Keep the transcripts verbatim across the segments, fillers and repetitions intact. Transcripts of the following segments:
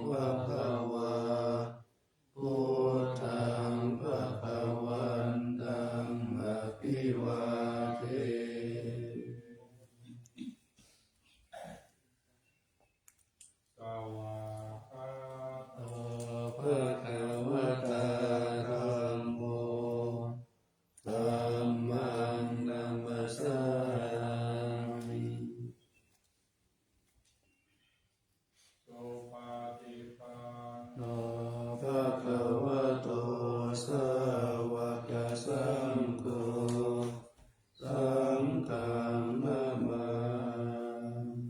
bhagavā, buddhaṃ bhagavantaṃ abhivādemi. Svākkhāto bhagavatā dhammo, dhammaṃ namassāmi. Supaṭipanno bhagavato sāvakasaṅgho, saṅghaṃ namāmi.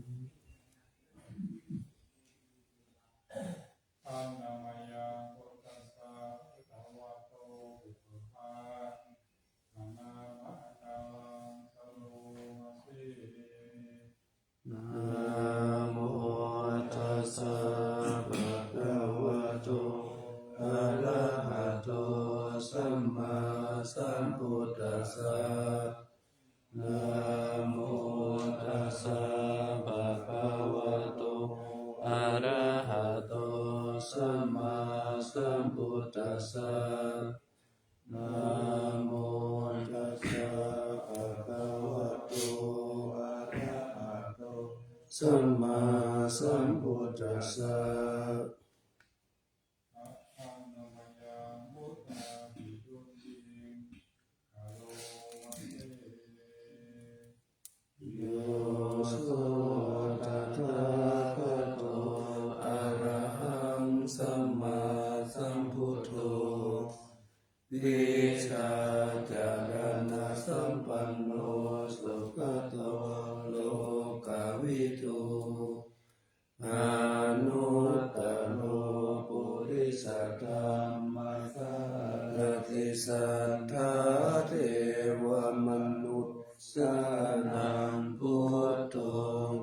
Paṇāma yaṃ buddhassa bhagavato buddhaṃ, paṇāma aṭṭhalaṃ karoma se. Namo tassa bhagavato arahato sammāsambuddhassa. Namo tassa bhagavato arahato sammāsambuddhassa. Namo tassa bhagavato arahato sammāsambuddhassa. Paṇāma yaṃ buddhaṃ karoma se. Yo so tathāgato arahaṃ sammāsambuddho, vijjācaraṇasampanno sugato lokavidū, anuttaro purisadammasārathi satthā devamanussānaṃ buddho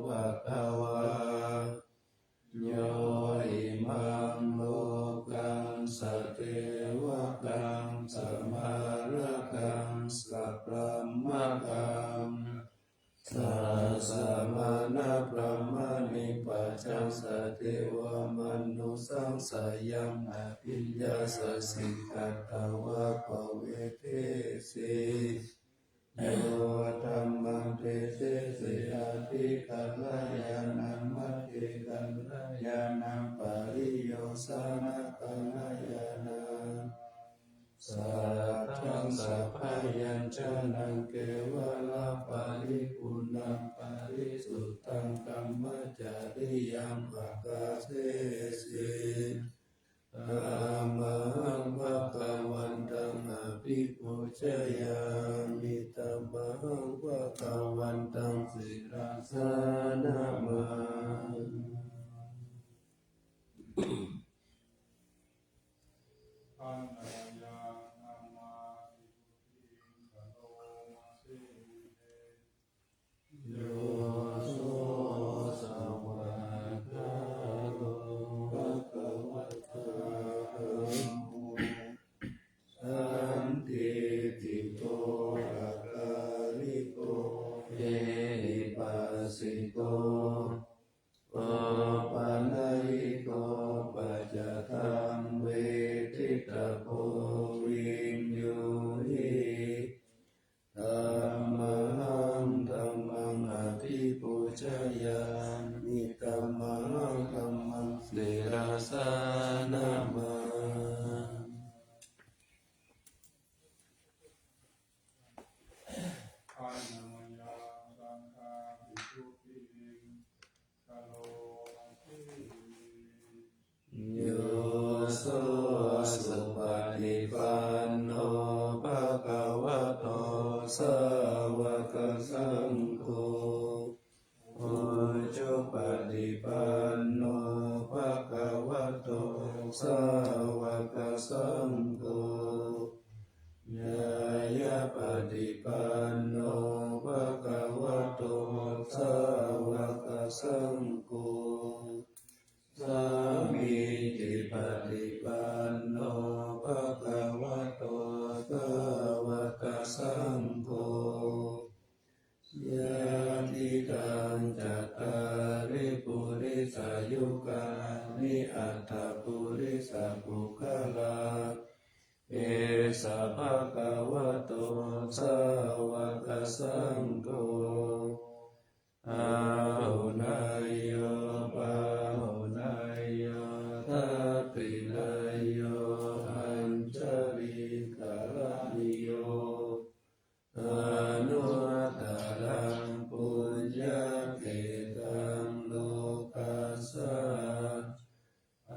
bhagavā. Yo imaṃ lokaṃ sadevakaṃ samārakaṃ sabrahmakaṃ sassamaṇabrāhmaṇi pajāya devamanussānaṃ sayaṃ abhiññāya siddhiṃ katvā pavedesi. Yo dhammaṃ desesi antikaraṇañāṇaṃ, mantikaraṇañāṇaṃ, pariyosānakaṇañāṇaṃ, saddaṃ sabyañjanaṃ kevalaparipuṇṇaṃ parisuddhaṃ brahmacariyaṃ akāsesi. Tamahaṃ bhagavantaṃ abhipūjayāmi. Tamahaṃ bhagavantaṃ sirasā namāmi. Paṇāma yaṃ samathiyuṃ karoma se. Yo so svākkhāto bhagavatā dhammo, sandiṭṭhiko akāliko ehipassiko, opanayiko paccattaṃ veditabbo saṅgho, āhuneyyo pāhuneyyo dakkhiṇeyyo añjalikaraṇīyo anuttaraṃ puññakkhettaṃ lokassāti.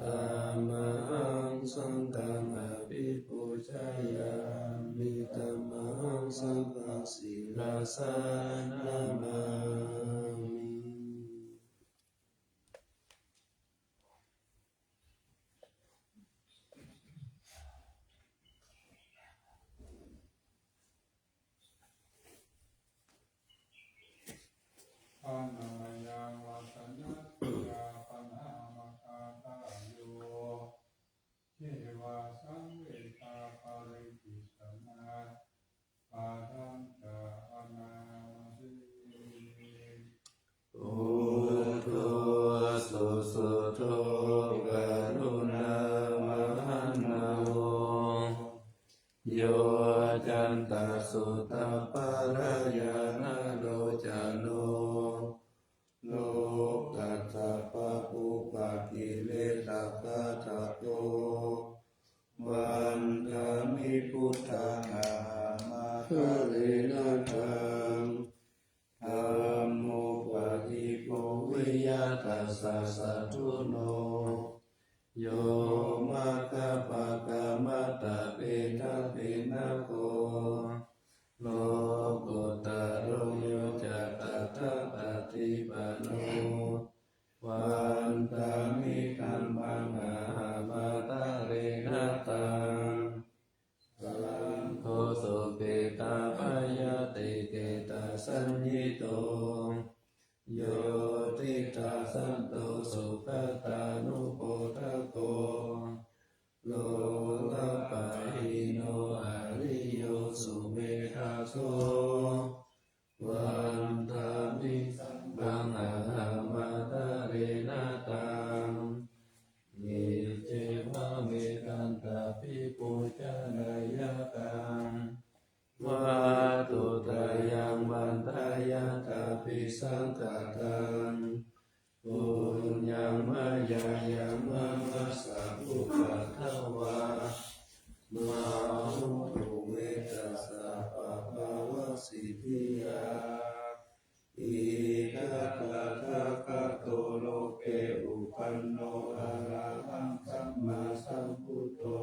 Tamahaṃ saṅghaṃ abhipūjayāmi, tamahaṃ saṅghaṃ sirasā namāmi. Paṇāma yāma paṇāma paṇāma kātāyo, ceva saṃvedha paṭicca samā padañca anāmasi. Buddho susuddho karuṇāvaṇṇavo, yoccantasuttaparayanalocano, lokassa pāpūpakilesaghātako, vandāmi buddhaṃ ahamādarena taṃ. Dhammo paṭibbujja tassa satthuno, yo maggappakkamattapedapennako, lokuttaro yo ca tathāgatipatto, vandāmi dhammaṃ ahamādarena taṃ. Saṅgho sopetapayatiketasaññito, yo tiṭṭhasanto sugatānupādako, lokapahīno ariyo sumedhaso, vandāmi saṅghaṃ ahamādarena taṃ. Iccevamekantabhipūjaneyyaṃ vatthuttayaṃ vandeyyaṃ abhisaṅkhataṃ, puññaṃ mayā yaṃ mama sabbupaddavā, mā hontu ve tassa pāpavasiddhiyā. Idha tathāgato loke uppanno arahaṃ sammāsambuddho,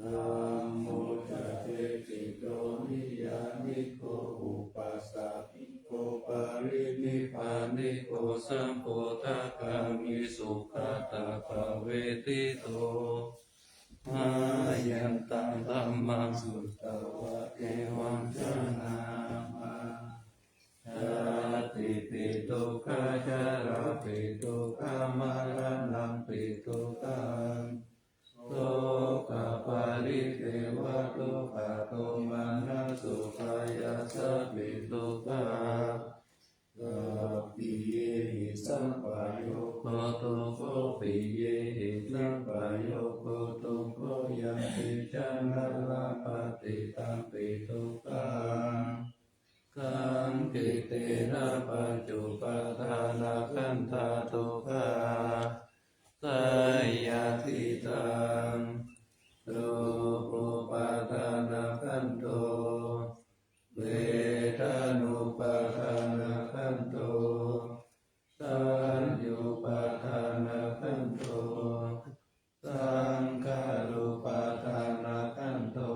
dhammo ca desito niyyāniko upāsāviko parinibbāniko sabbottagāmī sugatāpavestito. Ayaṃ taṃ dhammaṃ sutvā evaṃ jānāma, jātipi dukkhā jarāpi dukkhā maraṇampi dukkhaṃ, sokaparidevadukkhadomanassupāyāsāpi dukkhā, saṅgappiyehi sampayogo dukkho, piyehi sampayogo dukkho, yampicchaṃ na labhati tampi dukkhaṃ, saṅkhittena pañcupādānakkhandhā dukkhā, seyyathidaṃ: rūpupādānakkhandho, vedanupādānakkhandho, saññupādānakkhandho, saṅkhārupādānakkhandho,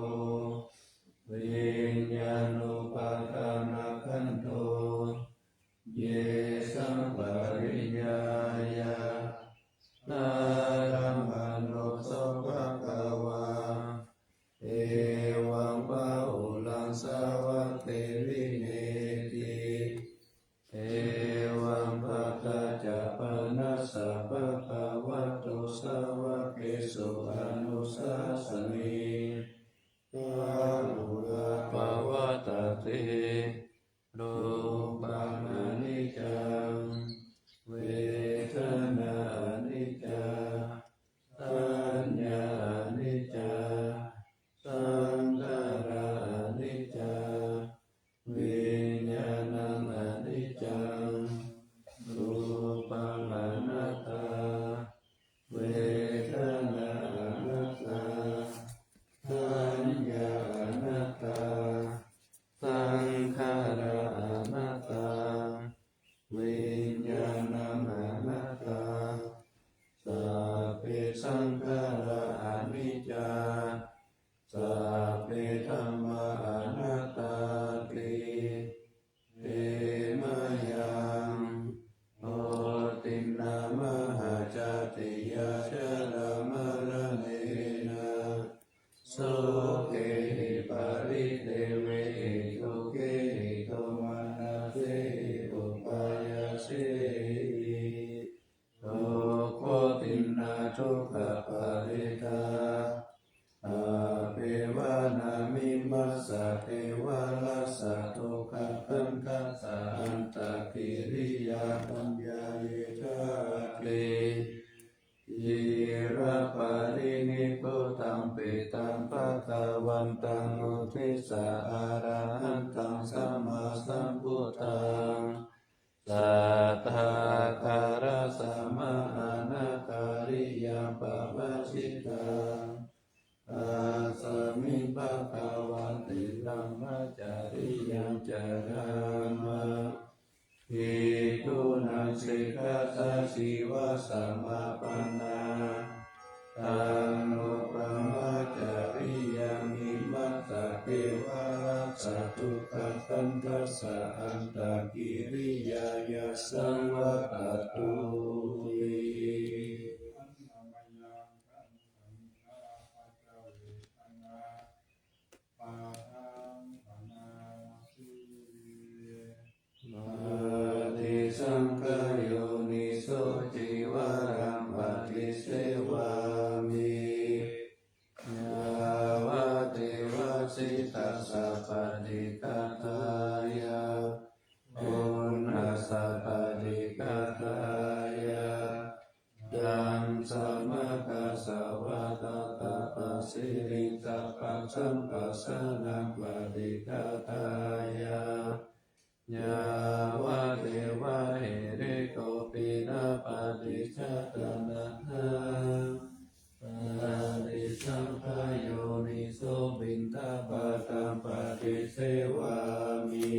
viññāṇupādānakkhandho. Yesaṃ pariññāya, dharamāno so bhagavā, evaṃ bahulaṃ sāvake vineeti. Evaṃ pañcapāṇassa bhagavato sāvakesu anussāsati. Bahulā pavattati. Rūpaṃ aniccaṃ, vedanā aniccā, saññā aniccā, saṅkhārā aniccā, dukkhaparittā. Appeva nāmimassa kevalassa dukkhakandhassa antakiriyā paññāyikā atti. Ciraparinibbutampi taṃ bhagavantaṃ uddissa arahantaṃ sammāsambuddhaṃ satthākārasamānakāriyaṃ pavattitaṃ. Tasmiṃ bhagavati brahmacariyaṃ carāma. Bhikkhūnaṃ sikkhāsājīvasamāpannā taṃ no brahmacariyaṃ imassa kevalassa dukkhakandhassa antakiriyāya saṃvattatu. Paṭisaṅkhā yoniso cīvaraṃ paṭisevāmi yāvadeva sītassa paṭighātāya uṇhassa paṭighātāya daṃsamakasavātātapasiriṃsapasamphassānaṃ paṭighātāya yāvadeva hirikopinapaṭicchādanatthaṃ. Paṭisaṅkhā yoniso piṇḍapātaṃ paṭisevāmi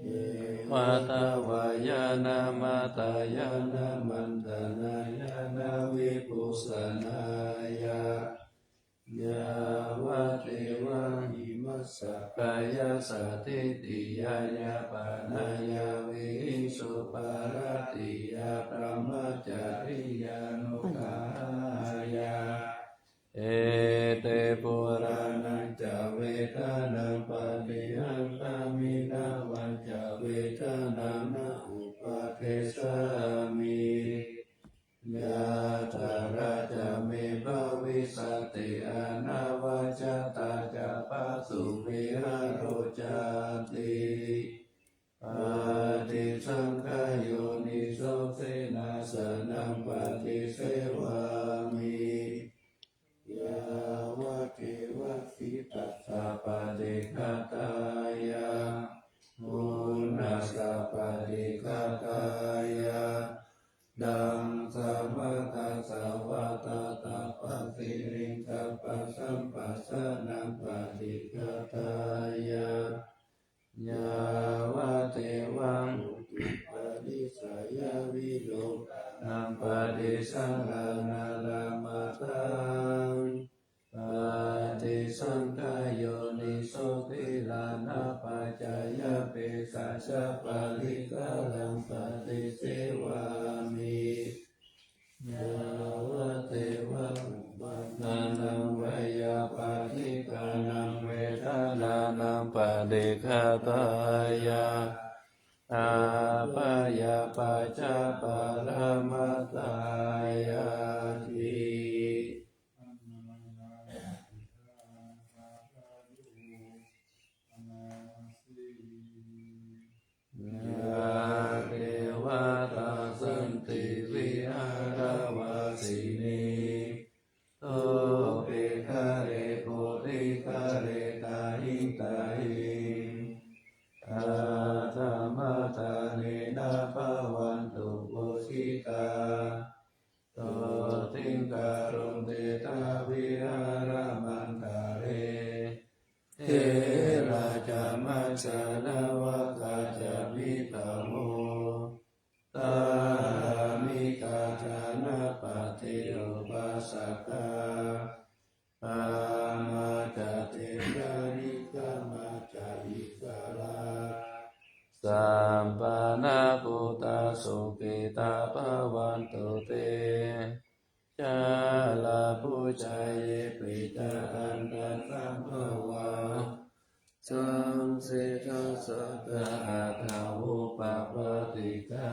neva davāyanamaddayānamantanayanavibhūsanāya yāvadeva imassa kāyassa ṭhitiyā yāpanāya vihiṃsūparatiyā brahmacariyānuggahāya ete purāṇañca vedanaṃ paṭihaṅkhāmi navañca vedanaṃ na uppādessāmi. Yātrā ca me bhavissati anavajjatā ca phāsuvihāro cāti. Paṭisaṅkhā yoniso senāsanaṃ paṭisevāmi yāvadeva sītassa paṭighātāya uṇhassa paṭighātāya daṃsamakasavātātapasiriṃsapasamphassānaṃ paṭighātāya yāvadeva utuparissayavilokānaṃ paṭisallānārāmatthaṃ. Paṭisaṅkhā yoniso gilānapaccayabhesajjaparikkhāraṃ paṭisevāmi yāvadeva uppannānaṃ veyyābādhikānaṃ vedanānaṃ paṭighātāya abyāpajjhaparamatāyāti. Yā devatā santi vihāravāsinī thūpe ghare bodhighare tahiṃ tahiṃ, tathāgatena bhavantu pūjitā, sotthiṃ karontedha vihāramaṇḍale. Therā ca majjhā navakā ca bhikkhavo, dhāraṇikā dānapatī upāsakā, gāmā ca desa nigamā ca issarā, sappāṇabhūtā sukhitā bhavantu te. Jalābujā yepi ca aṇḍasambhavā, saṃsedajātā athavopapātikā,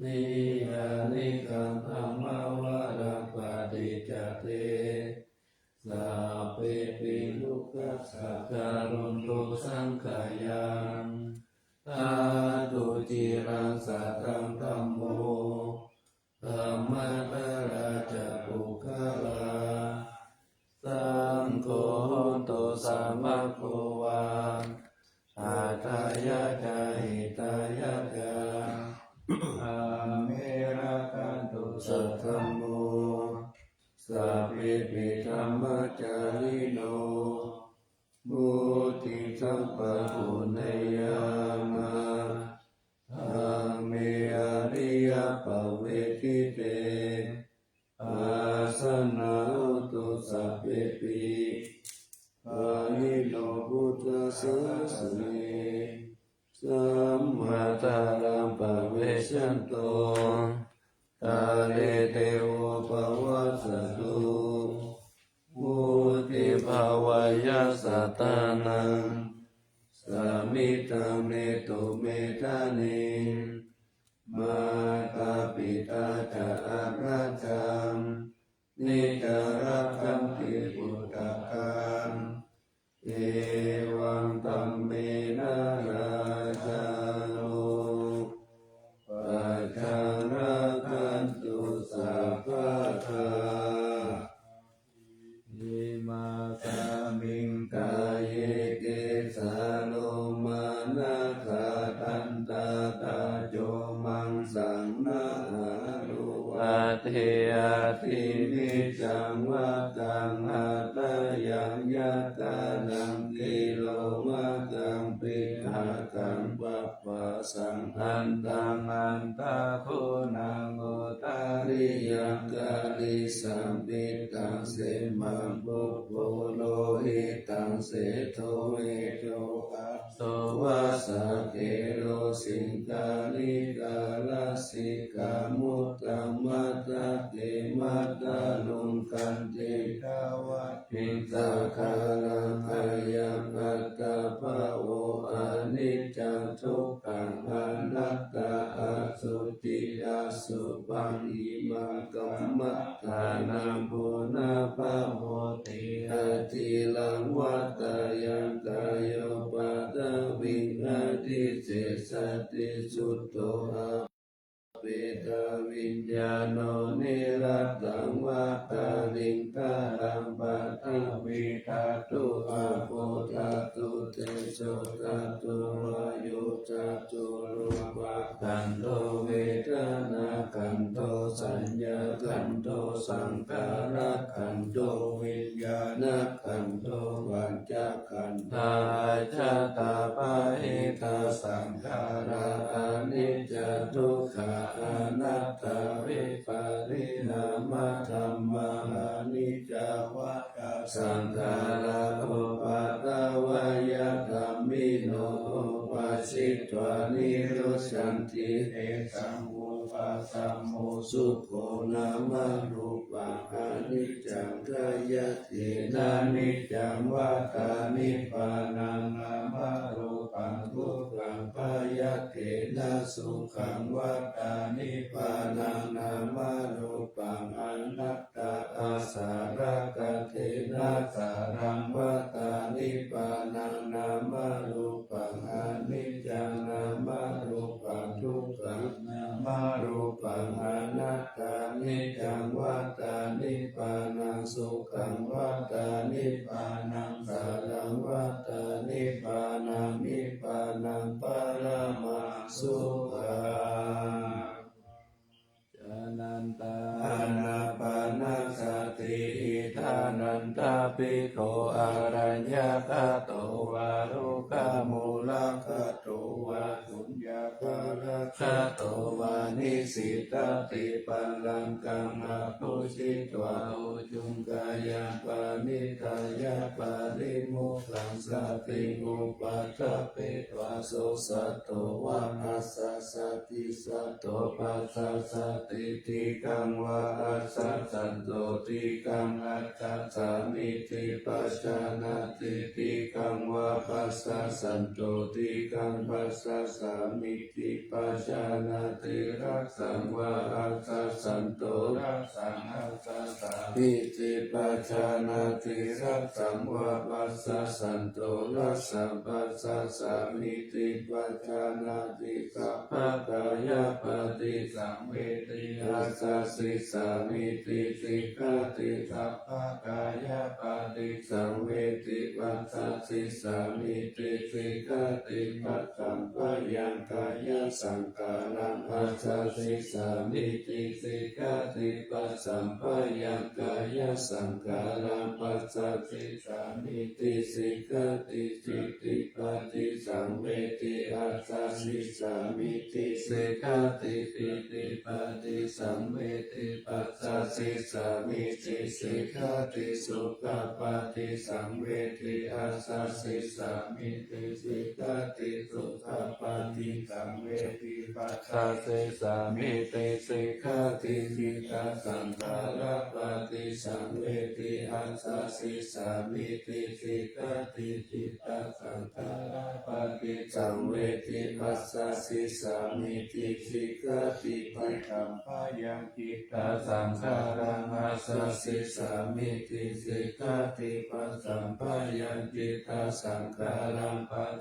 niyyānikaṃ dhammavaraṃ paṭicca te sabbepi dukkhassa karontu saṅkhayaṃ. Ṭhātu ciraṃ sataṃ dhammo dhammaddharā ca puggalā saṅgho hotu samaggo va atthāya ca hitāya ca. Amhe rakkhatu saddhammo sabbepi dhammacārino vuḍḍhiṃ sampāpuṇeyyāma dhamme ariyappavedite. Pasannā hontu sabbepi pāṇino buddhasāsane. Sammā dhāraṃ pavecchanto kāle devo pavassatu. Vuḍḍhibhāvāya sattānaṃ samiddhaṃ netu medaniṃ. Mātā pitā ca atrajaṃ niccaṃ rakkhanti puttakaṃ. Evaṃ dhammena rājāno pajaṃ rakkhantu sabbadā. Imasmiṃ kāye kesā lomā nakhā dantā taco maṃsaṃ nahārū adhi iminījaṃ vataṃ hadayaṃ yakanaṃ tilomajaṃ pihakaṃ papphāsaṃ antaṃ antā guṇaṃ udariyaṃ karīsaṃ pittaṃ semhaṃ pubbu lohitaṃ sedo medo vaso vasa gelo siṅghalikā lasikā muttaṃ matthake matthaluṅ khantītava tiṃ sakalaṃ ayaṃ attabhāvo aniccā dukkā anattā asuci asubhaṃ imaṃ kammadānaṃ punabbhavoti aciraṃ vata yaṃ kāyo paṭhaviṃ adhisessati chuddho apetaviññāṇo niratthaṃ vātaliṃgaraṃ paṭhavī dhātu āpo dhātu tejo dhātu vāyo dhātu rūpakkhandho vedanākkhandho saññākkhandho saṅkhārakkhandho viññāṇakkhandho pañca khandhā ajjhattabahiddhā saṅkhārā aniccā dukkhā anattā vipariṇāmadhammā aniccā vata saṅkhārā uppādavayadhammino uppajjitvā nirujjhanti tesaṃ vūpasamo sukho nāmarūpaṃ aniccaṃ khayatena niccaṃ vata nibbānaṃ nāmarūpaṃ dukkhaṃ bhayatena sukhaṃ vata nibbānaṃ nāmarūpaṃ anattā asarakkhatena saraṃ vata nibbānaṃ nāmarūpaṃ aniccaṃ nāmarūpaṃ dukkhaṃ nāmarūpaṃ anattā niccaṃ vata nibbānaṃ sukhaṃ vata nibbānaṃ saraṃ vata nibbānaṃ nibbānaṃ paramā sukhaṃ. Janantā ānāpānasati iddhānantā bhikkhū araññagato vā rukkhamūlagato vā suññakāragatto vā nisissati pallaṅkaṃ abhujitvā ujuṃ kāyaṃ paṇidhāya parimokkhāsatiṃ upaṭṭhapetvā so satto vā asassati satto passāsati dīghaṃ vā asassato dīghaṃ assassāmīti pajānāti dīghaṃ vā passassato Tikkhaṃ passāmīti pajānāti, rakkhāva assassanto, rakkhāva assāmīti pajānāti, rakkhāva assassanto, rakkhāva assāmīti pajānāti, sabbakāyapaṭisaṃvedi passāmīti sikkhati, sabbakāyapaṭisaṃvedi passāmīti sikkhati, pasamphayaṃ kāyasaṅkhāraṃ passāmīti sikkhati, pasamphayaṃ kāyasaṅkhāraṃ passāmīti sikkhati, pītipaṭisaṃvedi passāmīti sikkhati, pītipaṭisaṃvedi passāmīti sikkhati, sukhapaṭisaṃvedi passāmīti sikkhati, sukhapaṭisaṃvedi passāmīti sikkhati, cittasaṅkhārapaṭisaṃvedi passāmīti sikkhati, cittasaṅkhārapaṭisaṃvedi passāmīti sikkhati, pasamphayaṃ cittasaṅkhāraṃ passāmīti sikkhati, pasamphayaṃ cittasaṅkhāraṃ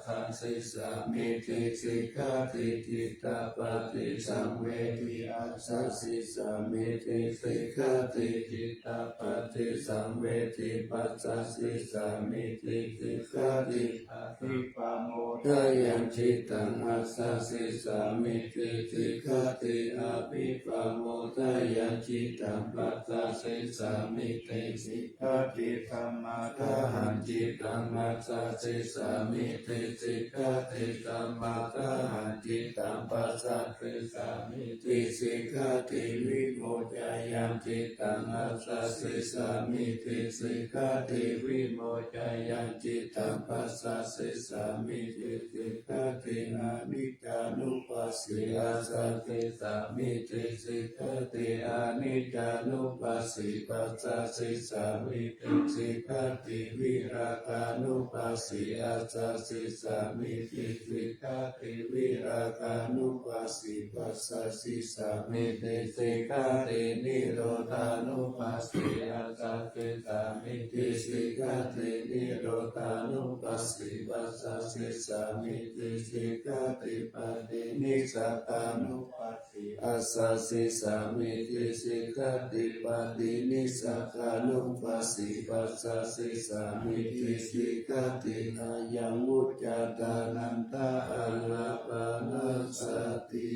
passāmīti sikkhati, cittapaṭisaṃvedi passāmīti sikkhati, cittapaṭisaṃvedi passāmīti sikkhati, abhippamodayaṃ cittaṃ passāmīti sikkhati, abhippamodayaṃ cittaṃ passāmīti sikkhati, samādāhaṃ cittaṃ passāmīti sikkhati, samādāhaṃ cittaṃ passāmīti sikkhati, vimoccāya cittaṃ passāmīti sikkhati, vimoccāya cittaṃ passāmīti sikkhati, aniccānupassī passāmīti sikkhati, aniccānupassī passāmīti sikkhati, virāgānupassī passāmīti sikkhati, virāgānupassī passāmīti sikkhati, nirodhānupassī passāmīti sikkhati, nirodhānupassī passāmīti sikkhati, paṭinissagānupassī passāmīti sikkhati, paṭinissagānupassī passāmīti sikkhati, ayaṃ vuccati ānanda ālāpanasati.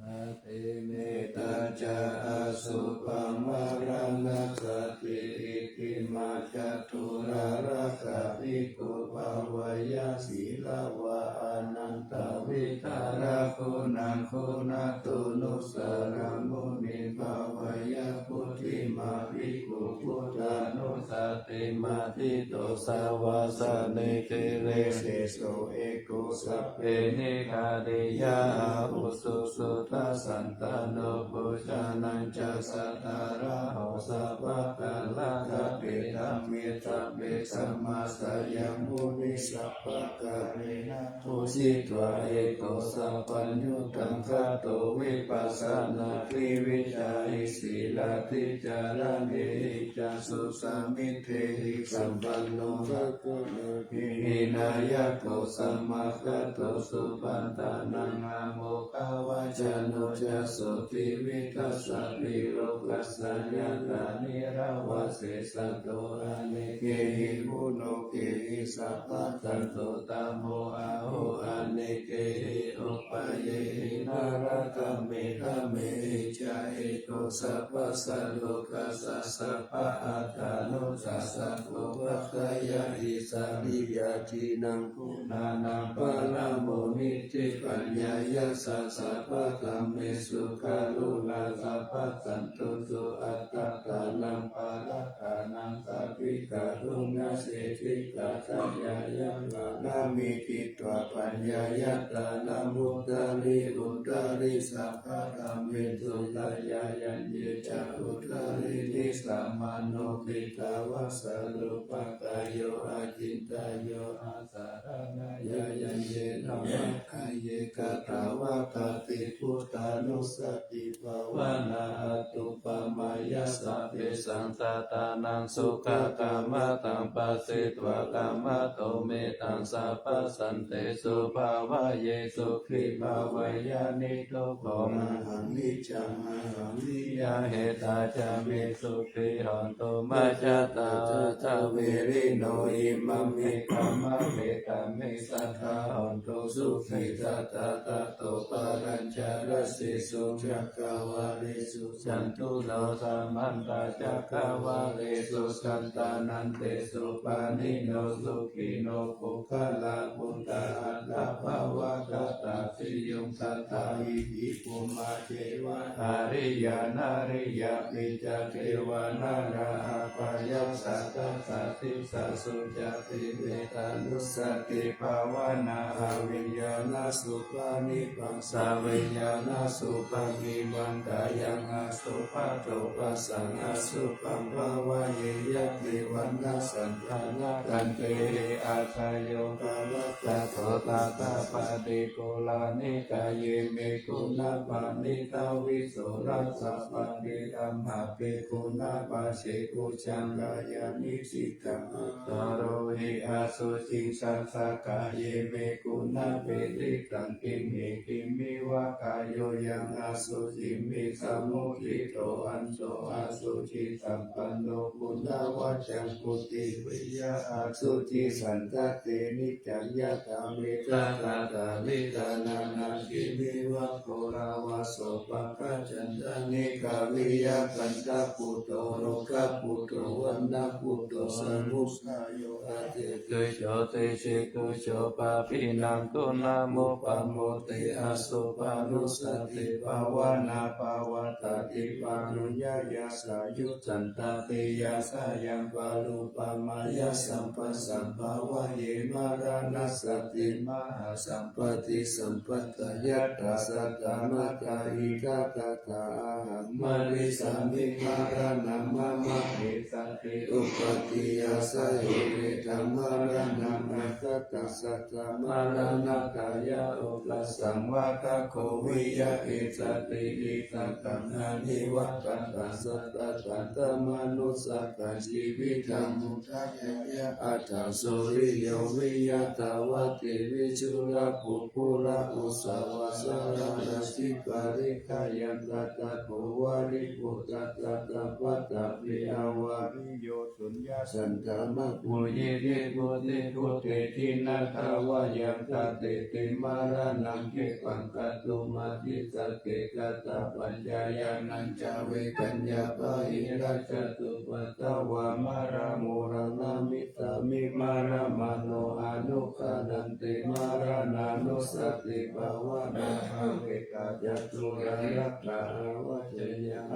Sati, mettā ca asubhaṃ varaṇasati, iddhimā ca duggāhadiṭṭhiko bhāvaye sīlavā anantavidhā rakkhuṇā guṇā tūṇū saramuni bhāvaye buddhimā bhikkhu buddhānussatī matthito savāsanī giriseso eko sabbehi kāriyā ahuso suddhasaṅtāno bojjhaṅgañca sattārāho sabbakārassa pe dhamme sabbe sammāsāya muni sabbakārena bujjhitvā eko sabbaññutaṃ gato vipassanādī vijjāhi sīlādhicāraṇehi ca susamitehi sampanno sabbadassināyako samāgato supaṭṭhānaṃ āmo ghavaccino ca sotthi vigacchanti lokassa yātrā nirāvā sesato anekehi kulokehi sabbaṭṭhanto dhammo aho anekehi upayehi nālāgame dhammehi ca eko sabbasā lokassa sabba attānussasako pākkhāya isariyācīnaṃ guṇānaṃ paramāṇoti paññāya ca sabbakammesu karuṇā sabbasanto cupaṭṭhānaṃ pariḷāhānaṃ sabbe kāruññaseṭṭhikā dayāya pāramī diṭṭhā paññā Yattānamuttarī uttari sabbadhammesu, tayā yaññe ca uttarini samāno, khiḍḍāva sarūpakāyo acintayuṃ, asaraṇāya yaññena maggaye katvāna tathibudhanussati bhāvanā. Ānupamāya sabbesaṃ sattānaṃ sukhakammataṃ, pharitvā kammato mettaṃ sabbasantesu bhāvaye, sukhī bhāvaye nidukkho. Ahaṃ niccaṃ ahaṃ niyaṃ, etā ca me sukhī hontu majjhattā. Athaviriyo imaṃ me kammaṃ, etā me sadā hontu sukhī. Tathā tato palañca dasesu cakkavāḷesu, cātulo samantā cakkavāḷesu, sattantaṃ desu pāṇino. Sukhino puggalā, buddhā atta bhāvaṃ katāti yuṃ. Sattā hi bhummā ceva, ariyā nariyāpi ca, devā nārā apayaṃ saṅkhañca, disāsu cāpi mettā nussati bhāvanā. Avijjānāsubhaṃ nibbaṃ, savijjānāsubhaṃ nibbaṃ, khayaṃ asubhato passaṃ, asubhaṃ bhāvaye. Yadi vaṇṇasaṃ ṭhānaṃ, khantehi ādayo, pavattato tathā paṭikulāni. Kāye me guṇā paṇītā, visuddhā ca paṭi amhāpi, guṇā paṭibujjhā kāyāni cittaṃ. Asarohi asuciṃ sattha, kāye me guṇā paṇītā. Kiñci kiñci va kāyo, yaṃ asuciṃ visamuṭṭhito, aṇḍo asucisampanno, guṇavaccaṃ puthiviyā asuciṃ. Santatte niccaṃ yathā mettā, tathā vigaṇhānaṃ. Kiñci va ghorā va sopāga, canda nikkhariya, kaṇṭaputto rogaputto, vaṇṇaputto samussāyo, atikkujo disikujo, pāpinaṃ guṇamupamodi. Asubhanussati bhāvanā, pavattati pātuyā, yassa yuṃ santāpi yasayaṃ, parūpamāya sampassaṃ bhāvaye. Maraṇassati mahāsampatti, sampadā yattha sattā mattā, idha tathā ahaṃ marissāmi, maraṇaṃ mama eti. Uppādi āsayo, etamaraṇaṃ aggappattāya, maraṇatthāya ugghasaṃ, vata kho viya issati. Idha taṃ anivattantā, sattadhammānussakaṃ jīvitaṃ, mudhā yāya aṭṭhaṃsu, riyo viya thavati vicchurā, puggalā ussavā saha, nassi pariggā yaṃ, tatra kho vārivutthā, tatra paṭhaviṃ avā, yo suññā santā maggo, ye nibbutiṭṭhati, na tha vāyaṃ tatheti, maraṇaṃ khippaṃ kātumatthissati, katapaññā ñāṇañca, vikaññā bāhirajjhattupaddavā, maramūlaṃ namissāmi, maramāno anugaṇhanti, maraṇānussati bhāvanā, bhave ca catulālā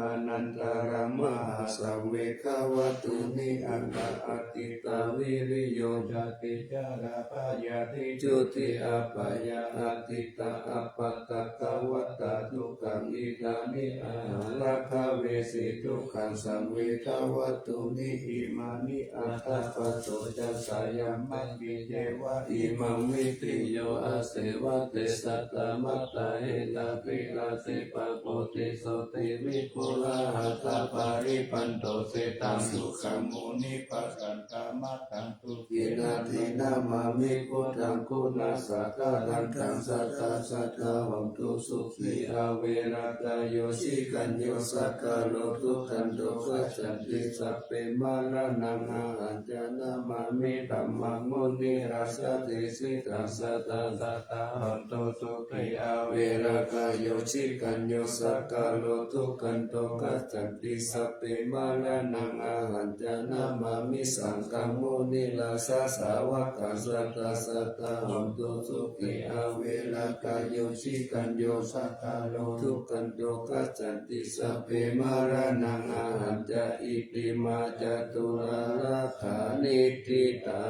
anantarā mahāsaṃvegā vatthūni aṭṭha, atītā viriyo jāti, jarā byādhi juti apāyā, atītā appaṭikavatā dukkhā, idāni ahaṃ rakkhaveshi dukkhasaṃvegā vatthūni imāni, aṭṭha paṭo ca sayaṃ matti ceva imaṃ vitti, yo āsevatte satta mattā, etā viratī pāpū ti sotthi vippulā, hatha paribhāṇado seṭṭho sukhaṃ munivaravvaṃ, tasmā dhammassāraṃ sukhena dinamāmi buddhaṃ, guṇasaṅghaṃ nandaṃ satthā, satthā hontu sukhī averā kāyo, cikañño sakkāro duggando gacchanti, sabbe maraṇaṃ ahañca namāmi dhammaṃ munirājadesitaṃ, satthā satthā hontu sukhī averā kāyo, cikañño sakkāro duggando gacchanti, sabbe maraṇaṃ ahañca namāmi saṅghaṃ munirājasāvakaṃ, satthā satthā hontu sukhī averā kāyo, cikañño sakkāro duggando gacchanti, sabbe maraṇaṃ ahañca. Itimā catulālā ghaṇe ṭhitā.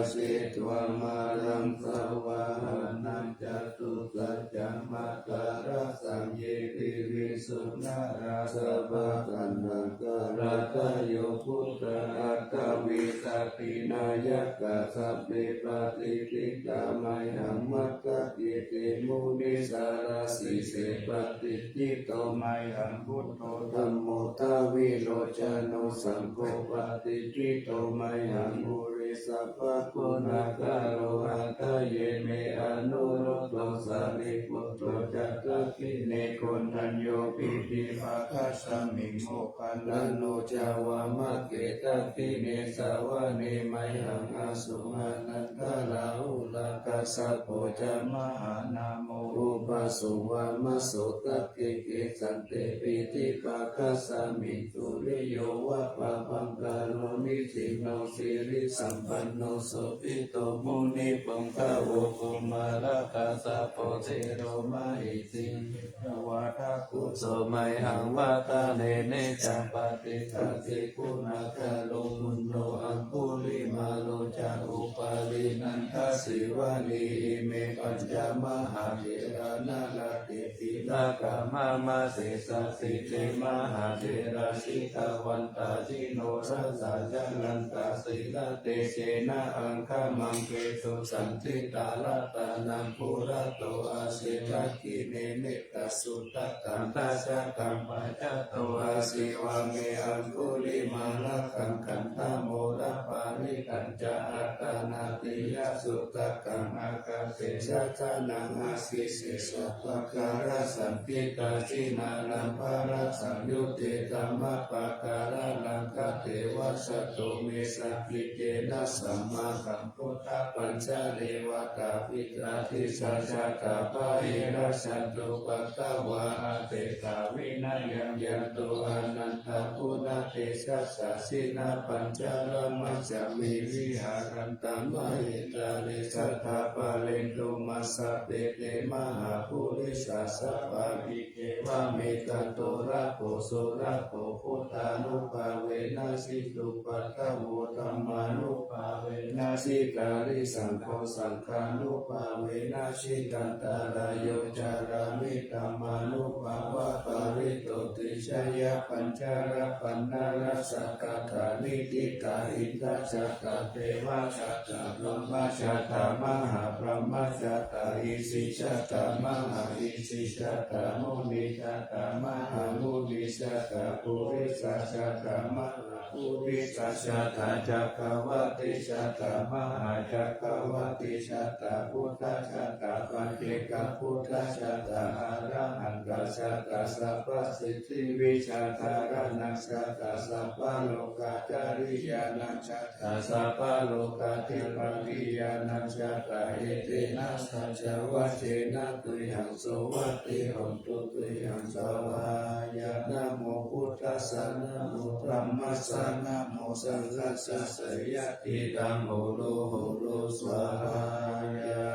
Setvā māraṃ savāhanaṃ catusaccāmatarasaṃ ye piviṃsu narāsabhā. Taṇhaṅkarādayo buddhā aṭṭhavīsati nāyakā sabbe patiṭṭhitā mayhaṃ matthake te munissarā. Sīse patiṭṭhito mayhaṃ buddho dhammo dvilocano saṅgho patiṭṭhito mayhaṃ ure sabbaguṇākaro. Hadaye me anuruddho sārīputto ca dakkhiṇe koṇḍañño piṭṭhibhāgasmiṃ moggallāno ca vāmake. Dakkhiṇe savane mayhaṃ āsuṃ ānandarāhulā kassapo ca mahānāmo ubhāsuṃ vāmasotake. Kesante piṭṭhibhāgasmiṃ suriyo va pabhaṅkaro nisinno sirisampanno sobhito munipuṅgavo. Kumārakassapo thero mahesī cittavādako so mayhaṃ vadane niccaṃ. Patiṭṭhāsi guṇākaro puṇṇo aṅgulimālo ca upālī nandasīvalī ime pañca mahātherā nalāṭe tilakā mama. Sesāsīti mahātherā jitavantā jinorasā jalantā sīlatejena aṅgamaṅgesu saṇṭhitā. Ratanaṃ purato āsi dakkhiṇe mettasuttakaṃ dhajaggaṃ pacchato āsi vāme aṅgulimālakaṃ. Khandhamoraparittañ ca āṭānāṭiyasuttakaṃ ākāse chadanaṃ āsi sesā pākārasaṇṭhitā. Jinālābharasaṃyutte dhammapākāralaṅkate vasato me sakiccena sammāsam buddhapañjare. Vātapittādisañjātā bāhirajjhattupaddavā aseṭṭhā vinayaṃ yantu anantaguṇatejasā. Jinapañjaramajjhamhi viharantaṃ mahītale sadā pālentu maṃ sabbe te mahāpurisāsabhā. Iccevamekato rakkho surakkho buddhānubhāvena jitupaddavo dhammānubhāvena jitārisaṅgho saṅghānubhāvena jitantarāyo carāmi dhammānubhāvapālito. Tijjhayapañjarapaṇṇarasaṭṭhakā nikkhitā indajātā devajātā brahmajātā mahābrahmajātā isijātā mahāisijātā munijātā mahāmunijātā purisajātā mahāpurisajātā cakkavattijātā mahācakkavattijātā buddhajātā paccekabuddhajātā arahantajātā sabbasiddhivijjādharaṇa jātā sabbalokācariyānañjātā sabbalokādhipatiyānañjātā etena saccavajjena tuyhaṃ suvatthi hotu tuyhaṃ svāhāya. Namo buddhassa namo dhammassa namo saṅghassa jayasiddhaṃ hotu hotu svāhāya.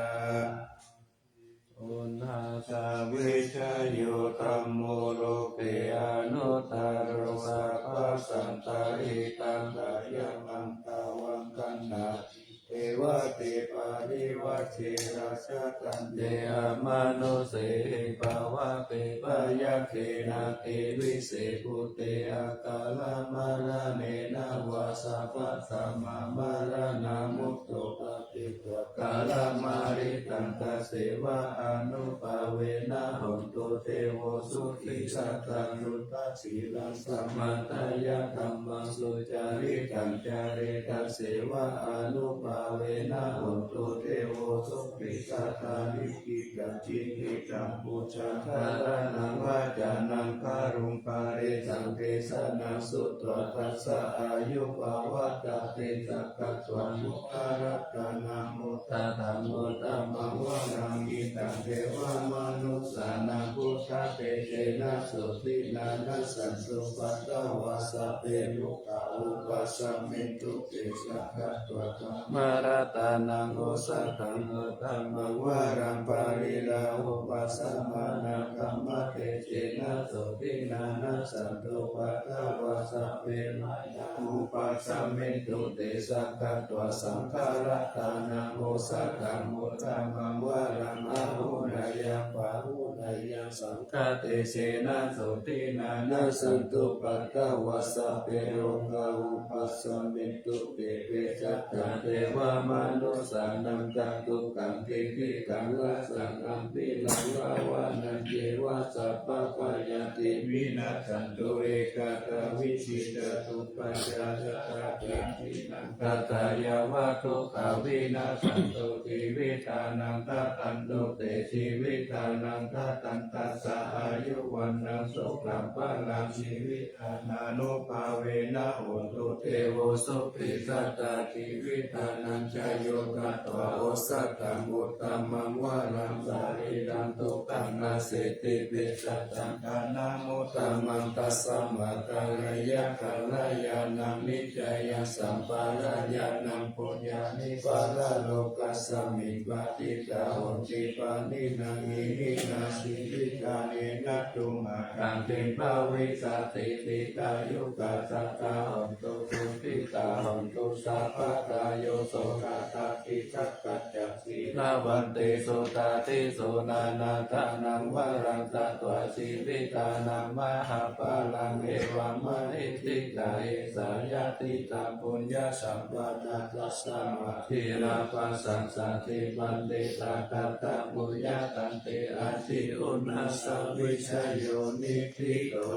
Uṇhassa vijayo dhammo loke anuttaro sabbasattahitatthāya mantaṃ vākanāti devate parivajje rājadaṇḍe amanussehi pāvake byagghe nātivisebbhūte akālamaraṇena vā sabbadhammamaraṇamutto kālamāritaṃ tasseva ānubhāvena hontu devo sukhī sadā. Suddhasīlaṃ samādāya dhammaṃ sucaritaṃ care tasseva ānubhāvena hontu devo sukhī sadā. Likkhitaṃ cintitaṃ pūjā dhāraṇaṃ vācanaṃ garuṃ parittaṃ desanaṃ sutvā tassa āyu pavaḍḍhatīti. Sakkatvā buddharatanaṃ osadhaṃ uttamaṃ varaṃ hitaṃ devamanussānaṃ buddhatejena sotthinā nassantupaddavā sabbe dukkhā vūpasamentu te. Sakkatvā dhammaratanaṃ osadhaṃ uttamaṃ varaṃ pariḷāhūpasamā Dhammatejena sotthinā nassantupaddavā sabbe bhayā vūpasamentu te. Sakkatvā saṅgharatanaṃ osathaṃ uttamaṃ varaṃ āhuneyyaṃ pāhuneyyaṃ saṅghatejena sotthinā nassantupaddavā sabbe rogā vūpasamentu te. Bhejavajjā devamanussānaṃ ca dukkhaṃ diṭṭhitaṃ rasaṃ apiraṃ āvaraṃ ceva sabbabhayāti vinassantu. Ekā dvā vīti catū pañca sattā ca tiṇṇaṃ adha yāva dukkhā vinassantu jīvitānaṃ dadantu te. Jīvitānaṃ dadantassa āyu vaṇṇaṃ sukhaṃ balaṃ jīvi tānubhāvena hotu devo sukhī sadā. Jīvitānañca yo tatvā osathaṃ uttamaṃ varaṃ sarīraṃ dukkhaṃ nasīti bhejavajjānamuttamaṃ. Tasmā kāleyyathāladdhānaṃ niccayaṃ sampādeyyaṃ puññāni paralokasmiṃ patiṭṭhā honti pāṇinā. Iminā jīvitā yenatumhākaṃ diṭṭhavīsatīti dāyukaṃ sadā hontu sukhitā hontu sabbadā. Yo sottha atthi sakkacca sīlavantesu tādisu nānādānaṃ varaṃ datvā jīvitā mahapphalaṃ evamāhi. Ṭhitā esā yadidaṃ puññasampadaṃ tasmā dhīrā passassati paṇḍitā. Kataṃ puññaṃ tante adhiuṇhassa vijayo niṭṭhito.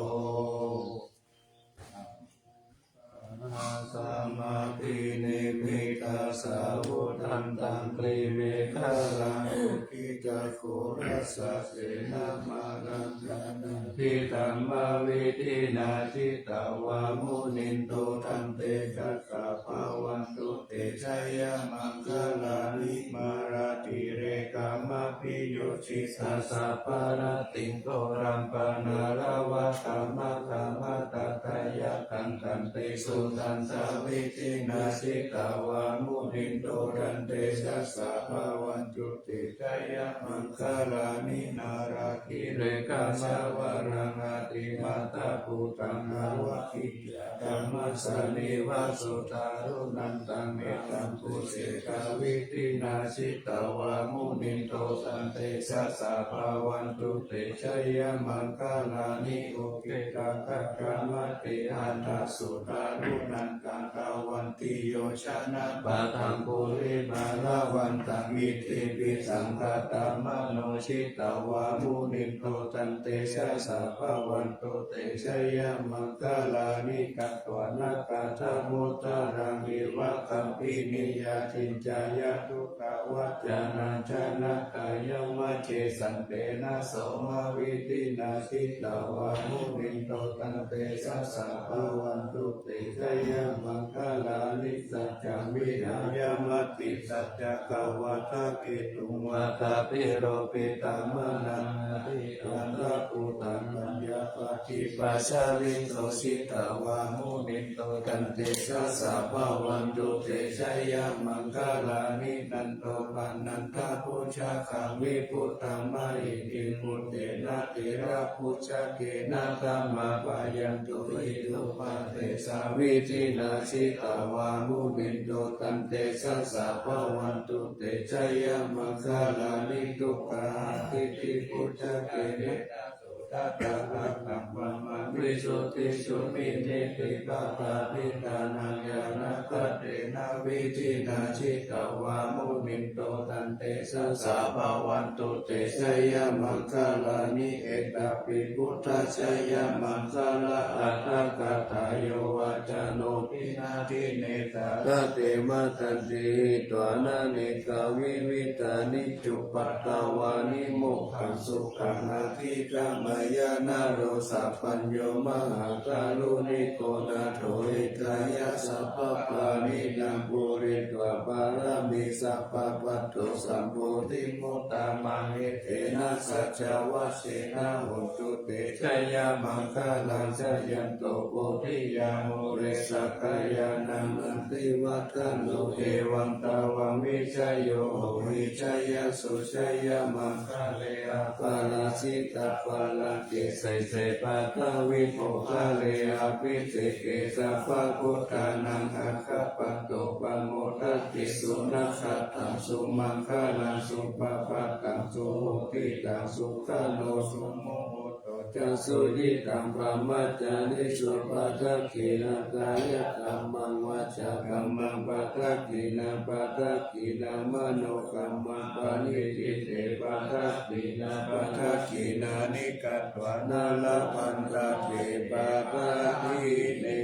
Sahassamabhinimmitasāvudhantaṃ girimekhalaṃ uditaghorasasenamāraṃ dānādidhammavidhinā jitavā munindo taṃ tejasā bhavatu te jayamaṅgalāni. Mārātirekamabhiyujjhitasabbarattiṃ ghorampanāḷavakamakkhamathaddhayakkhaṃ khantīsudantavidhinā jitavā munindo taṃ tejasā bhavatu te jayamaṅgalāni. Nāḷāgiriṃ gajavaraṃ atimattabhūtaṃ dāvaggicakkamasanīva sudāruṇantaṃ mettambusekavidhinā jitavā munindo taṃ tejasā bhavatu te jayamaṅgalāni. Ukkhittakhaggamatihatthasudāruṇantaṃ dhāvantiyojanapathaṅgulimālavantaṃ iddhībhisaṅkhatamano jitavā munindo taṃ tejasā bhavatu te jayamaṅgalāni. Katvāna kaṭṭhamudaraṃ iva gabbhinīyā ciñcāya duṭṭhavacanaṃ janakāyamajjhe santena somavidhinā jitavā munindo taṃ tejasā bhavatu te jayamaṅgalāni. Saccaṃ vihāya matisaccakavādaketuṃ vādābhiropitamanaṃ atiandhabhūtaṃ paññāpadīpajalito jitavā munindo taṃ tejasā bhavatu te jayamaṅgalāni. Nandopanandabhujagaṃ vibudhaṃ mahiddhiṃ puttena therabhujagena damāpayanto iddhūpadesavidhinā jitavā munindo taṃ tejasā bhavatu te jayamaṅgalāni. Duggāhadiṭṭhibhujagena sudaṭṭhahatthaṃ brahmaṃ visuddhijutimiddhibakābhidhānaṃ ñāṇāgadena vidhinā jitavā munindo taṃ tejasā bhavatu te jayamaṅgalāni. Etāpi buddhajayamaṅgalaaṭṭhagāthā yo vācano dinadine sarate matandī hitvānanekavividhāni cupaddavāni mokkhaṃ sukhaṃ adhigameyya Jaya naro sapañño mahākāruṇiko nātho hitāya sabbapāṇinaṃ pūretvā pāramī sabbā patto sambodhimuttamaṃ etena saccavajjena hotu te jayamaṅgalaṃ. Jayanto bodhiyā mūle sakyānaṃ nandivaḍḍhano evaṃ tvaṃ vijayo hohi jayassu jayamaṅgale aparājitapallaṅke sīse paṭhavipokkhare abhiseke sabbabuddhānaṃ aggappatto pamodati. Sunakkhattaṃ sumaṅgalaṃ supabhātaṃ suhuṭṭhitaṃ sukhaṇo sumuhutto ca suyiṭṭhaṃ brahmacārisu padakkhiṇaṃ kāyakammaṃ vācākammaṃ padakkhiṇaṃ padakkhiṇaṃ manokammaṃ paṇidhī te padakkhiṇā padakkhiṇāni katvāna labhantatthe padakkhiṇe.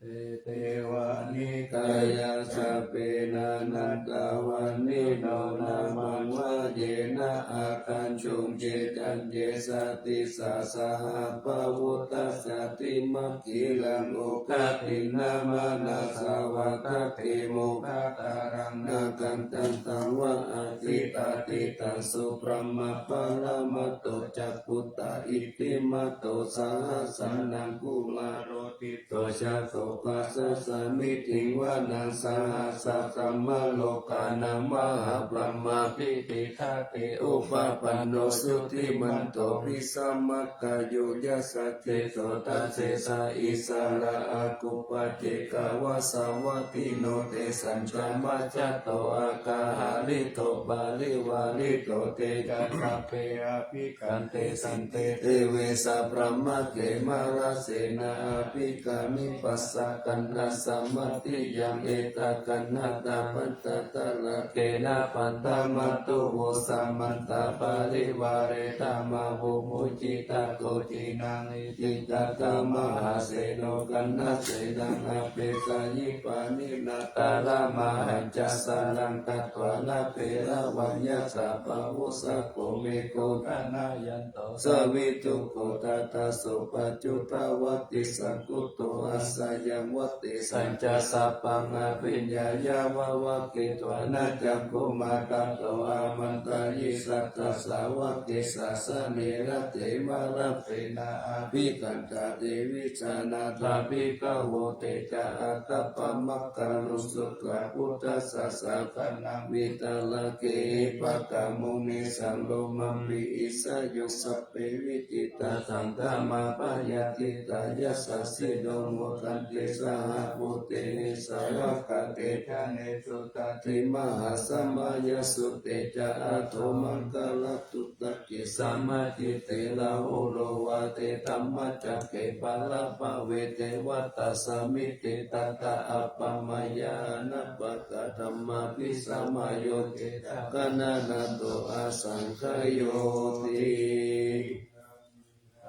Etevāni kāyā sabbe nānattavaṇṇino nāmanvayena āgañchuṃ ye caññe sadisā saha pavutthajātimakkhī laṃ oghatiṇṇamanāsavaṃ dakkhemoghataraṃ nāgaṃ candaṃva asitātitaṃ subrahmaparamatto ca puttā iddhimato saha sanaṅkumāro disso jato pañcasāmiddhiṃ vanaṃ sahassabrahmalokānaṃ mahābrahmābhitiṭṭhati upapanno jutimanto bhismākāyo yasassi so. Taṃ sesā issarā āgū paccekavasavattino tesañca majjhato āga hārito parivārito. Te ca sabbe abhikkante santike vise brahmake mārasenā abhikkāmi passa kaṇhassa mandiyaṃ. Etha gaṇhatha pañcatarākena bandhamatthu vo samantā parivāretha mā vo muñcittha koci naṃ neti. Tattha mahāseno kaṇhasenaṃ apesayi pāṇinā talamāhacca saraṃ katvāna bheravaṃ. Yathā pāvussako megho thanayanto savijjuko tadā so paccudāvatti saṅkuddho asayaṃvatti. Tañca sabbaṃ abhiññāya vavakkhitvāna cakkhumā tato āmantayi satthā sāvake sāsane. Rate mārasenā abhikkantā te vijānātha bhikkhavo. Te ca ātappamakaruṃ sutvā buddhassa sāsanaṃ vītarāgehi pakkāmuṃ nesaṃ lomampi iñjayuṃ. Sabbe vijitasaṅgāmā bhayātītā yasassino modanti saha bhūtehi sāvakā te janesutāti. Mahāsamayasutte ca āto maṅgalaguttake samāhitvā rahulo vācadhammacakke pālabhave devatā samitiṃ tadā appamāya anāpatto dhammābhisamayo citto gaṇanātho asaṅkhayoti.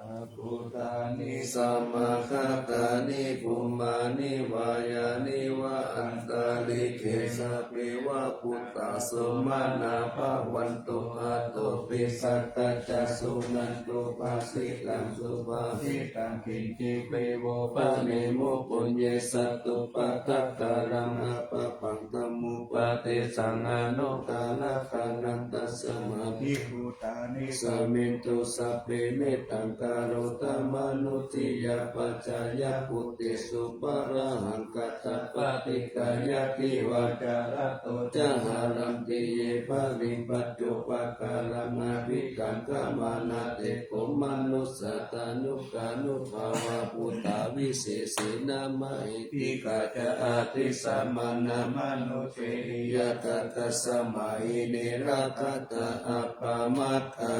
Bhūtāni samāgatāni bhummāni vā yāni va antalikkhe sabbeva bhūtā sumanā bhavantu athopi sakkacca suṇantu bhāsitaṃ. Subhāsitaṃ kiñci devo paṭimuṅkhū ye satthū pattakallaṃ appaṭivattaṃ dhammupadesaṃ anuttaraṃ gaṇantaṃ. Tasmā bhikkhū danementu sabbe mettaṃ karotha mānusiyā pajāya bhūtesu pāṇahaṃ kathā paṭikkāya divā ca ratto ca haranti ye baliṃ pañcupakaraṃ abhikaṅkhamānā te kho manussā tanukānubhāvā bhūtā visesena mahiddhikā ca adisāvamānā mānuseviyā tadā tasmā hi ne rakkhatha appamattā.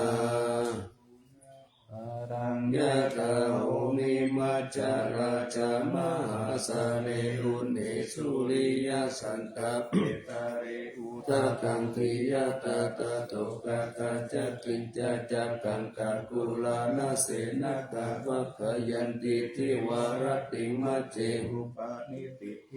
Araṃ yathā haumī majjharājā mahāsale uṇhisūriyasantāpe udakaṅkhiya tadā todakañca kiñcācaraṃ kakulānasenā taṃ vakkhayanti divā rattiṃ majjhe upānīti.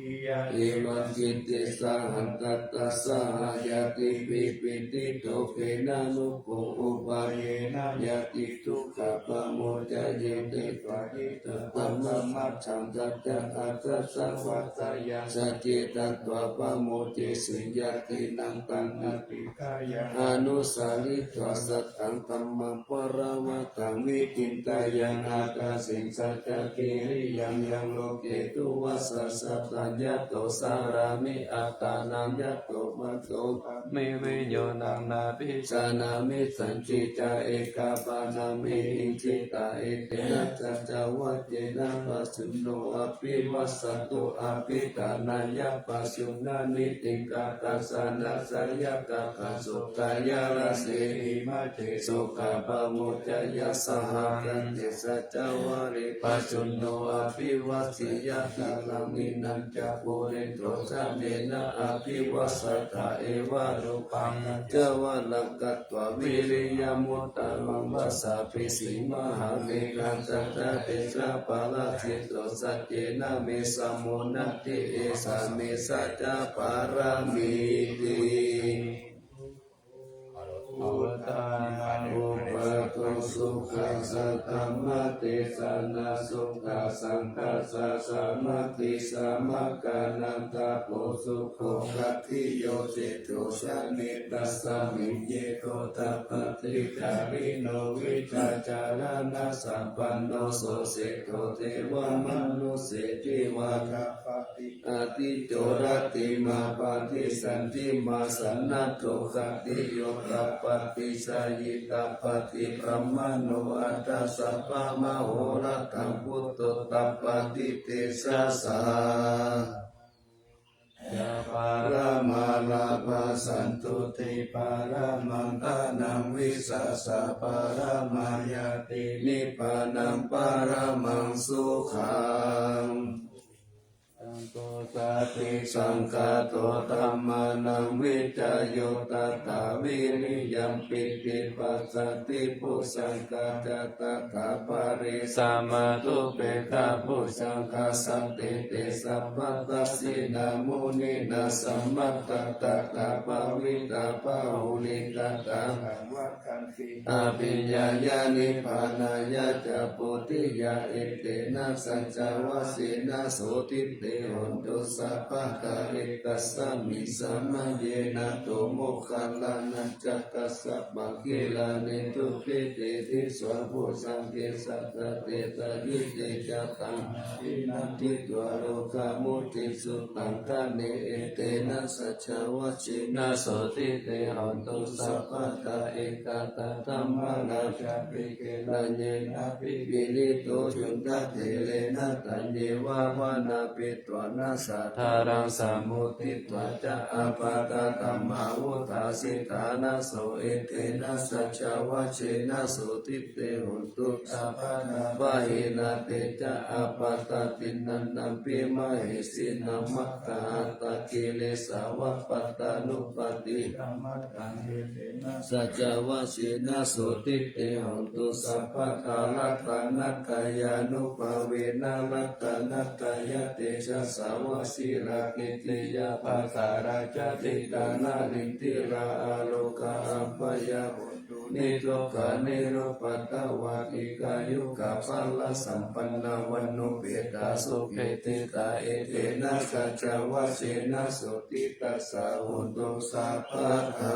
Evaṃ kitti sahaṃ tattha saha ñātibhi piṇḍito khenamukhyo upāyena ñātidukkhā pamuñceyya. Ṭhitā cittaṃ tamā majjhaṃ tañca aṭṭhassa vassāya saccetatvā pamuñciṃsu ñātīnaṃ taṃ atītāya anusaritvā sataṃ dhammaṃ paramattāṃ vicinteyya aṭṭhaṃsu saccakiriyaṃ yaṃ loke duvassa sataṃ yato carāmi attānaṃ yato matto me viññunaṃ nābhijanāmi sañcicca ekapāṇaṃ vihiṃsitā etena saccavajjena pajjunno abhivassato abhiṭhānāya pajjuṇhānīti. Kattaṃ janassahassassa yakkhaṃ sokāya rasehi majjhe sokā pamuñceyya saha kañci saccavajje pajjunno abhivajjeyya kālaṃ vinañca puriso samena abhivajjatha evarūpaṃ tacavaraṃ katvā viriyamuttamaṃ vassābhisi mahābhikkhu satta tejapālajjito saccena me samo natthi esā me saccapāramīti. Uttānapubbato sukhassa dhammadesanā sukhā saṅghassa sāmaggī samaggānaṃ tapo sukho khatti yo ceto jane tasmiṃ ceto tappati cārino vijjācaraṇasampanno so ceto devamanusse ceva tappati ādicco rattimābhāti santtimā sannadho khatti yo tappati jhāyī tappati brāhmaṇo atha sabbamahorattaṃ buddho tappati tejasā. Ca pāramā lābhā santuṭṭhī pāramaṃ dhanaṃ vissāsā pāramā ñātī nibbānaṃ paramaṃ sukhaṃ. Saṅgho satisaṅkhāto dhammānaṃ vicayo tathā vīriyampīti passaddhi bojjhaṅgā ca tathāpare samādhupekkhabojjhaṅgā sattete sabbadassinā muninā sammadakkhātā bhāvitā bahulīkatā abhiññāya nibbānāya ca bodhiyā etena saccavajjena sotthi te hotu sabbadā. Ekasmiṃ samaye nātho moggallānañca kassapaṃ gilāne dukkhite disvā bojjhaṅge satta desayi te ca taṃ abhinanditvā rogā mucciṃsu taṅkhaṇe etena saccavajjena sotthi te hotu sabbadā. Ekadā dhammarājāpi gelaññenābhipīḷito cundattherena taññeva bhaṇāpetvāna sādaraṃ sammoditvā ca ābādhā tamhā vuṭṭhāsi ṭhānaso etena saccavajjena sotthi te hotu sabbadā. Pahīnā te ca ābādhā tiṇṇannampi mahesinaṃ maggāhatakilesāva pattānuppattidhammataṃ etena saccavajjena sotthi te hotu sabbadā. Ratanattayānubhāvena ratanattayatejasā vajirakkhittiyā bhaddārā ca tiṭṭhannarintila ārogā abyāva niddukkhā nirupaddavā dīghāyukā balasampannā vaṇṇuppetā sukhititā etena saccavajjena sotthi tassa hotu sabbadā.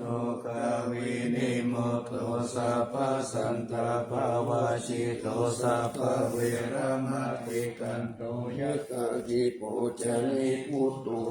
Rogā vinimutto sabbasantāpavajjito sabbaveramatikkanto yathā hi bhojane buddho.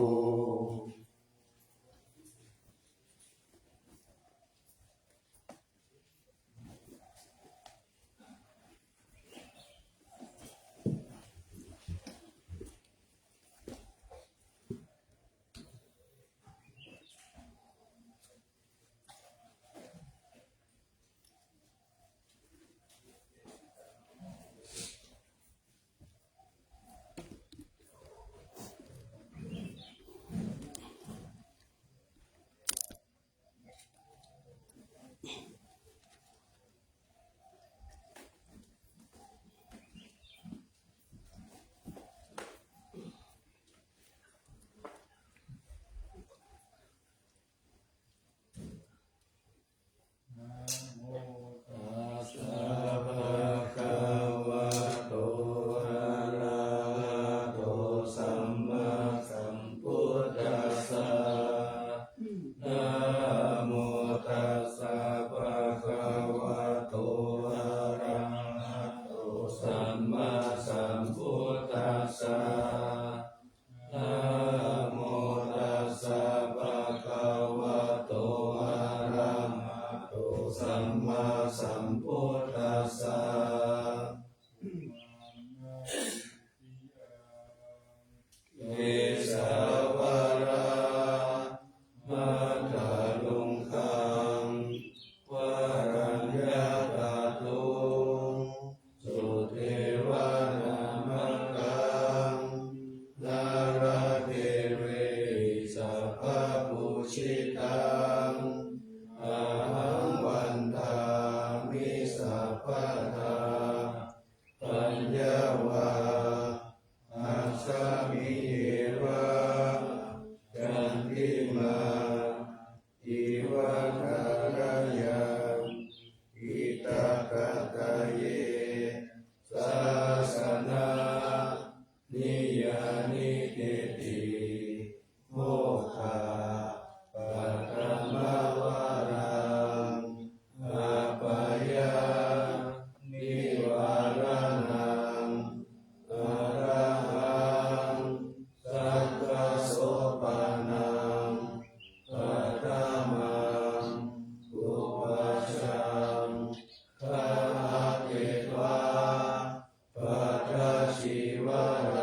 vārā